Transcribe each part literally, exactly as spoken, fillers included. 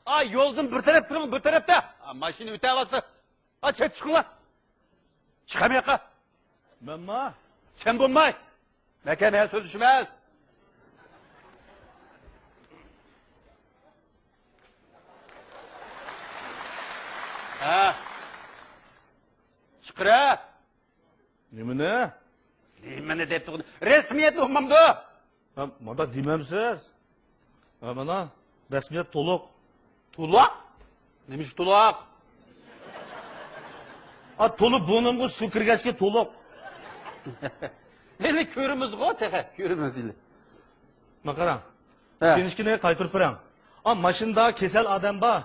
ئا، يولدىن بىر تەرەپ تۇرۇڭ، بىر تەرەپتە. ئا، ماشىنا ئۆتەۋاتسا. ئا، چەت چىقىڭلار. چىقام ياققا. مەنما؟ سەن بولماي. مەكەن ھە سۆزلىشىمىز. ھە. چىقىرە. نېمىنى؟ نېمىنى دەپ تۇردۇم؟ رەسمىيەتنى ئۇقمامدۇ؟ ھە، مانداق دېمەمسىز. ھە، مانا، رەسمىيەت تولۇق. تولۇق؟ نېمە ئىش تولۇق؟ ئا، تولۇپ بۇرنۇمغا سۇ كىرگەچكە تولۇق. ھېلى كۆرىمىزغۇ، تېخى كۆرىمىز ھېلى. ماقاراڭ. ھە. كىنىشكىنى قايتۇرۇپ بېرىڭ. ئا، ماشىنىدا كېسەل ئادەم بار.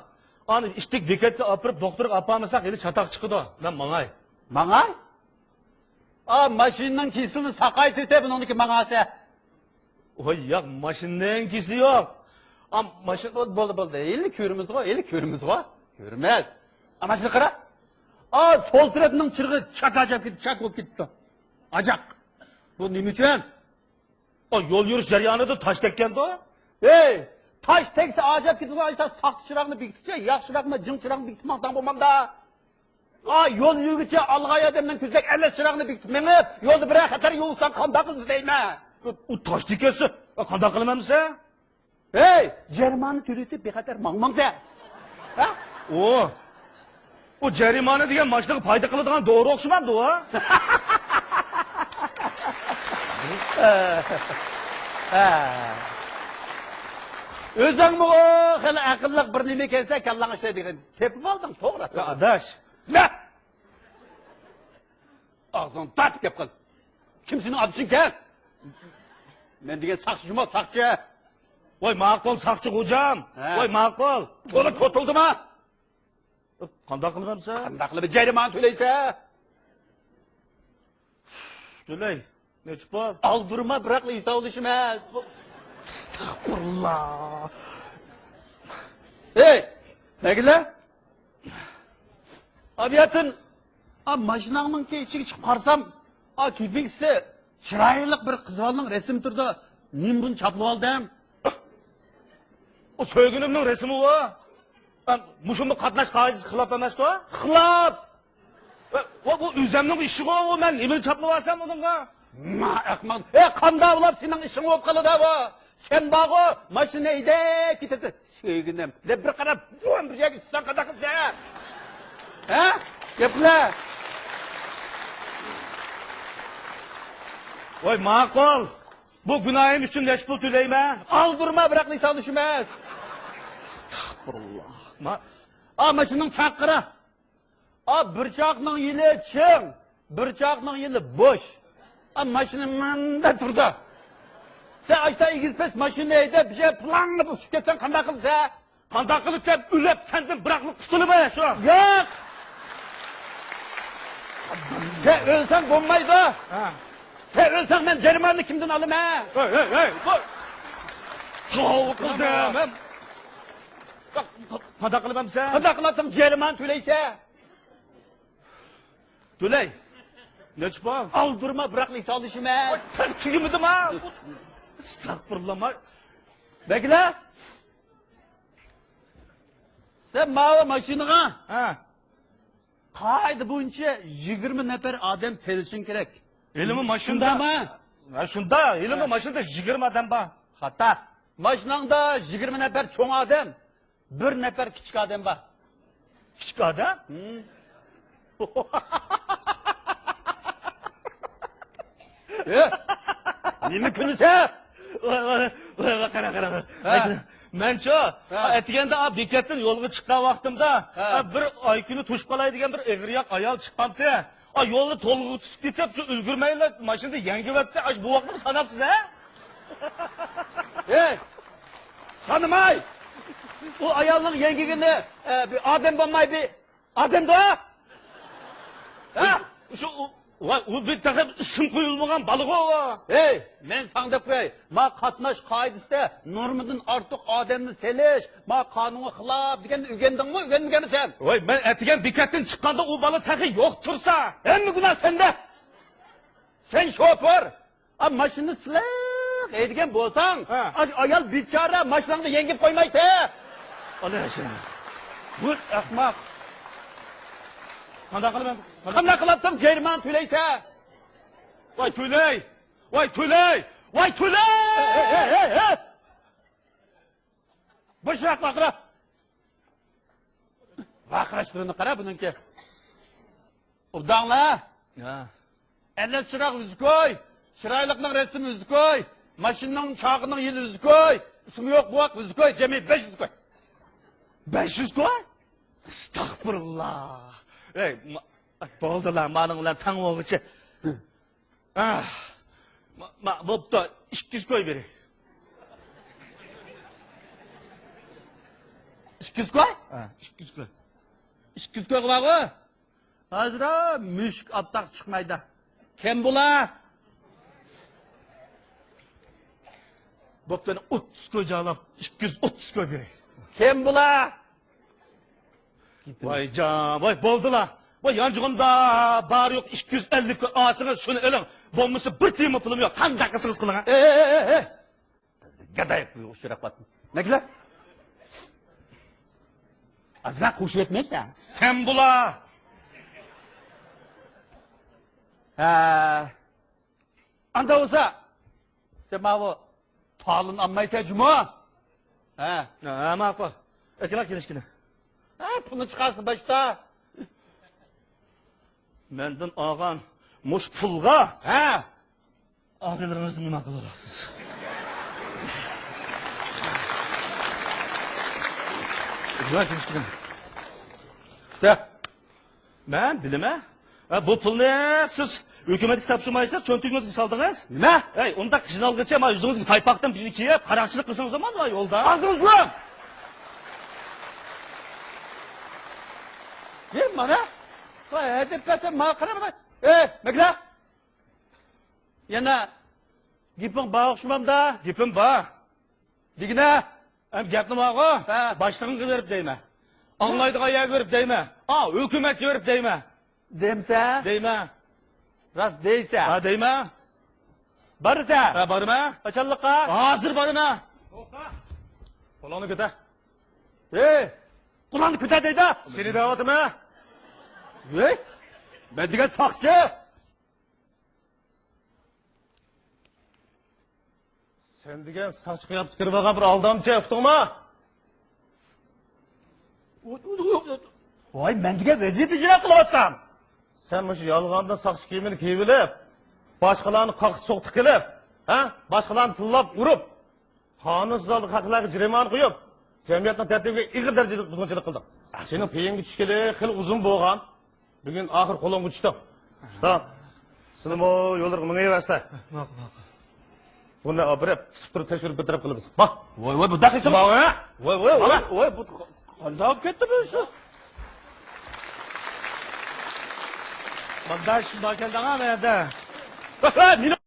ئانى ئىتتىك بېكەتكە ئاپىرىپ، دوختۇرغا ئاپارمىساق، ھېلى چاتاق چىقىدۇ. مەن ماڭاي. ماڭاي؟ ئا، ماشىنىنىڭ كېسىلىنى ساقايتىۋېتە، بۇنىڭدىكى ماڭاسە. ۋاي ياق، ماشىنىنىڭ كېسىلى يوق. ئا، ماشىنا. بولدى، بولدى، بولدى. ھېلى كۆرىمىزغۇ، ھېلى كۆرىمىزغۇ. كۆرمەس. ئا، ماشىنا قارا. ئا، سول تەرەپنىڭ چىرىغى چاك ئاجاپ كېتىپ، چاك بولۇپ كېتىپتۇ. ئاجاق. بۇ نېمە ئۈچۈن؟ ئا، يول يۈرۈش جەريانىدا تاش تەگكەندۇ. ھەي، تاش تەگسە ئاجاپ كېتىدىغان ئىشتا ساختا چىراغنى بېكىتىپچە، ياخشى چىراغنى، جىڭ چىراغنى بېكىتىپ ماڭساڭ بولمامدا. ئا، يول يۈرگۈچى ئالغاي ئادەمنىڭ كۆزىدەك ئەلەس چىراغنى بېكىتىپ مېڭىپ، يولدا بىرەر خەتەر يولۇقساڭ قانداق قىلىسەن دەيمەن. ئۇ تاش تېگىپ كەتسە، قانداق قىلىمەن دېسە؟ ھەي، جەرىمانە تۆلىتىپ بىخەتەر ماڭماڭ دە. ھە؟ ئۇ، ئۇ جەرىمانە دېگەن ماشىنىغا پايدا قىلىدىغان دورا ئوخشىمامدۇ ئۇ؟ ھە. ئۆزۈڭمۇ خېلى ئەقىللىق بىر نېمە ئىكەنسەن، كاللاڭ ئىشلەيدىغان. تېپىپ ئالدىڭ، توغرا. يا ئاداش. نە؟ ئاغزىڭنى تارتىپ گەپ قىل. كىم سېنىڭ ئادىشىڭكەن؟ مەن دېگەن ساقچى جۇمۇ، ساقچى. ۋاي ماقۇل، ساقچى خوجام. ھە. ۋاي ماقۇل. تولا توتۇلدىما؟ قانداق قىلغانسەن؟ قانداق قىلىپ جەرىمانە تۆلەيسەن؟ تۆلەي. نەچچە پۇل؟ ئالدۇرما، بىراقلا ھېسابلىشىمىز. ئەستەغپۇرۇللا. ھەي، نەگىلە؟ ئابىياتىن، ئا، ماشىناڭنىڭكى ئىچىگە چىقىپ قارىسام، ئا، كېپىنكىسىدە چىرايلىق بىر قىز بالىنىڭ رەسىمى تۇرىدۇ. نېمە بۇنى چاپلىۋالدىم؟ ئۇ سۆيگىنىمنىڭ رەسىمى ئۇ. مۇشۇمۇ قاتناش قائىدىسىگە خىلاپ ئەمەستۇ؟ خىلاپ! ئۇ، ئۇ ئۆزەمنىڭ ئىشىغۇ، ئۇ مەن نېمىنى چاپلىۋالسام ئۇنىڭغا؟ ما ئەخمەق. ئە، قانداق بولۇپ سېنىڭ ئىشىڭ بولۇپ قالىدۇ بۇ؟ سەن بارغۇ، ماشىنا ھەيدەپ كېتىدۇ. سۆيگىنىم دەپ بىر قاراپ، بۇرۇن بىر يەرگە چۈشسەڭ قانداق قىلىسەن؟ ھە؟ گەپ قىلە. ۋاي ماقۇل. بۇ گۇناھىم ئۈچۈن نەچچە پۇل تۆلەيمەن؟ ئالدۇرما، بىراقلا ھېسابلىشىمىز. ئەستەغپۇرۇللا. ما- ئا، ماشىنىنىڭ چاقىرا. ئا، بىر چاقنىڭ يېنى چىڭ، بىر چاقنىڭ يېنى بوش. ئا، ماشىنا ماندا تۇرىدۇ. سەن ئاشتا ئېگىز پەس ماشىنا ھەيدەپ، بىر يەر پىلاڭلاپ ئۇچۇپ كەتسەڭ قانداق قىلىسەن؟ قانداق قىلىپ دەپ ئۆلۈپ سەندىن بىراقلا قۇتۇلىمەن شۇ. ياق! سەن ئۆلسەڭ بولمايدۇ. ھە. سەن ئۆلسەڭ مەن جەرىمانىنى كىمدىن ئالىمەن؟ ھەي، ھەي، ھەي، بۇ. توۋا قىلدىم. قانداق قىلىمەن سەن؟ قانداق قىلاتتىڭ؟ جەرىمانە تۆلەيسەن. تۆلەي. نەچچە پۇل؟ ئالدۇرما، بىراقلا ھېسابلىشىمەن. ۋاي، تەن تۈگىمىدىما؟ ئەستەغپۇرۇللا، ما- بەگلە! سەن ماۋۇ ماشىنىغا ھە. قائىدە بويىچە يىگىرمە نەپەر ئادەم سېلىشىڭ كېرەك. ھېلىمۇ ماشىنىدا. شۇنداقمۇ؟ ھە، شۇنداق. ھېلىمۇ ھە. ماشىنىدا يىگىرمە ئادەم بار. خاتا. ماشىناڭدا يىگىرمە نەپەر چوڭ ئادەم، بىر نەپەر كىچىك ئادەم بار. كىچىك ئادەم؟ ھىم. ئە، نېمە كۈلىسەن؟ ۋاي، ۋاي، ۋاي، ۋاي، قارا، قارا، قارا. ھە. مەنچۇ، ھە. ئەتىگەندە، ئا، بېكەتتىن يولغا چىققان ۋاقتىمدا، ھە. ئا، بىر ئايكۈنى توشۇپ قالاي دېگەن بىر ئېغىرياق ئايال چىققانتى. ئا، يولنى تولغا تۇتۇپ كېتىپ، شۇ ئۈلگۈرمەيلا ماشىنىدا يەڭگىۋەتتى. ئاشۇ بوۋاقنىمۇ ساناپسىز، ھە؟ ھەي! سانىماي! ئۇ ئايالنىڭ يەڭگىگىنى، ئە، بىر ئادەم بولماي، بىر ئادەمدۇ؟ ھە؟ شۇ، ۋاي، ئۇ بىر تېخى ئىسىم قويۇلمىغان بالىغۇ ئۇ. ھەي، مەن ساڭا دەپ قوياي. ما قاتناش قائىدىسىدە نورمىدىن ئارتۇق ئادەمنى سېلىش، ما قانۇنغا خىلاپ دېگەننى ئۆگەندىڭمۇ، ئۆگەنمىگەنمىسەن؟ ۋاي، مەن ئەتىگەن بېكەتتىن چىققاندا ئۇ بالا تېخى يوق تۇرسا. ھەممە گۇناھ سەندە. سەن شوپۇر. ئا، ماشىنىنى سىلىق ھەيدىگەن بولساڭ، ھە. ئاشۇ ئايال بىچارە ماشىناڭدا يەڭگىپ قويمايتتى. ئانا شۇ. بۇ ئەخمەق. قانداق قىلىمەن؟ قانداق قىلاتتىم؟ جەرىمانە تۆلەيسەن. ۋاي تۆلەي! ۋاي تۆلەي! ۋاي تۆلەي! ھەي، ھەي، ھەي، ھەي! بوشراق ۋارقىرا! ۋارقىراشلىرىنى قارا بۇنىڭكى. ئوبدانلا! ھە. ئەلەس چىراغ ئۈزۈكوي، چىرايلىقنىڭ رەسىمى ئۈزۈكوي، ماشىنىنىڭ چاقىنىڭ يىلى ئۈزۈكوي، ئىسمى يوق بوۋاق ئۈزۈكوي، جەمئىي بەش ئۈزۈكوي. بەش يۈز كوي؟ ئەستەغپۇرۇللا. ئەي، ما-، بولدىلا، مانىڭ بىلەن تەڭ بولغۇچە. ئاھ، ما، ما، بوپتۇ، ئىككى يۈز كوي بېرەي. ئىككى يۈز كوي؟ ھە، ئىككى يۈز كوي. ئىككى يۈز كويغا بارغۇ. ھازىر مۈشۈك ئاپتاق چىقمايدۇ. كەم بولا. بوپتۇ، ئوتتۇز كوي جالاپ، ئىككى يۈز ئوتتۇز كوي بېرەي. كەم بولا. ۋاي جان، ۋاي بولدىلا. ۋاي يانچۇقۇمدا بار يوق ئىككى يۈز ئەللىك كوي ئالسىڭىز شۇنى ئېلىڭ. بولمىسا بىر تىيىنمۇ پۇلۇم يوق. قانداق قىلسىڭىز قىلىڭ. ئەي، ئەي، ئەي، ئەي. گادايغا ئۇچراپ قالدىم. نەگىلە؟ ئازراق خۇشۇ ئەتمەيسەن؟ كەم بولا. ھە. ئاندا بولسا، سەن ماۋۇ تالىنى ئالمايسەن جۇمۇ؟ ھە. ھە، ماقۇل. ئەكىلا كېلىشكىنە. ھە، پۇلنى چىقارسا باشتا. مەندىن ئالغان مۇش پۇلغا. ھە. ئاغىنىلىرىڭىزنى نېمە قىلىۋالاسىز؟ ئۇستاز. مەن بىلىمەن. ھە، بۇ پۇلنى سىز ھۆكۈمەتكە تاپشۇرمايسىز، چۆنتىكىڭىزگە سالدىڭىز. نېمە؟ ھەي، ئۇنداق قىزىنالغىچە ما يۈزىڭىزگە پايپاقتىن بىرنى كىيىپ، قاراقچىلىق قىلسىڭىز بولمامدۇ يولدا؟ ئاغزىڭىزنى يۇمۇڭ! ھەي، مانا. ۋاي، ھەدەپ بەرسەم ماڭا قارا، مانا. ئەي، مەگلە! يەنە گېپىڭ بار ئوخشىمامدا؟ گېپىم بار. دېگىنە؟ ئەم گەپنى بارغۇ؟ ھە. باشلىقىڭغا بېرىپ دەيمەن. ئاڭلايدىغان يەرگە بېرىپ دەيمەن. ئا، ھۆكۈمەتكە بېرىپ دەيمەن. دەمسە؟ دەيمەن. راست دەيسە؟ ھە، دەيمەن. بارسە؟ ھە، بارىمەن. قاچانلىققا؟ ھازىر بارىمەن. توختا. قولۇڭنى كۆتەر. ھەي، قولۇڭنى كۆتەر دەيدۇ. سېنى دەۋاتىمەن. ھەي، مەن دېگەن ساقچى. سەن دېگەن ساقچى قىياپىتىدە كىرىپ ئالغان بىر ئالدامچى، ئۇقتۇڭمۇ؟ ۋاي، مەن دېگەن ۋەزىپە ئىجرا قىلىۋاتسام. سەن مۇشۇ يالغاندىن ساقچى كىيىمىنى كىيىۋېلىپ، باشقىلارنى قاقتى سوقتى قىلىپ، ھە؟ باشقىلارنى تىللاپ ئۇرۇپ، قانۇنسىز ھالدا خەقلەرگە جەرىمانە قويۇپ، جەمئىيەتنىڭ تەرتىپىگە ئېغىر دەرىجىدە بۇزغۇنچىلىق قىلدىڭ. سېنىڭ پېيىڭگە چۈشكىلى خېلى ئۇزۇن بولغان. بۈگۈن ئاخىر قولۇڭغا چۈشتۈڭ. ئۇستا، سىلىمۇ يوللىرىغا مېڭىۋەرسىلە. ماقۇل، ماقۇل. بۇنى ئاپىرىپ، تۇتۇپ تۇرۇپ تەكشۈرۈپ بىر تەرەپ قىلىمىز. ما. ۋاي، ۋاي، بۇنداق قىلسا. ما، ۋاي. ۋاي، ۋاي، ۋاي، ۋاي، بۇ قانداق بولۇپ كەتتى بۇ ئىش؟ مۇنداق ئىش بار ئىكەن دەڭا مەندە. ۋاي، ۋاي، مېنى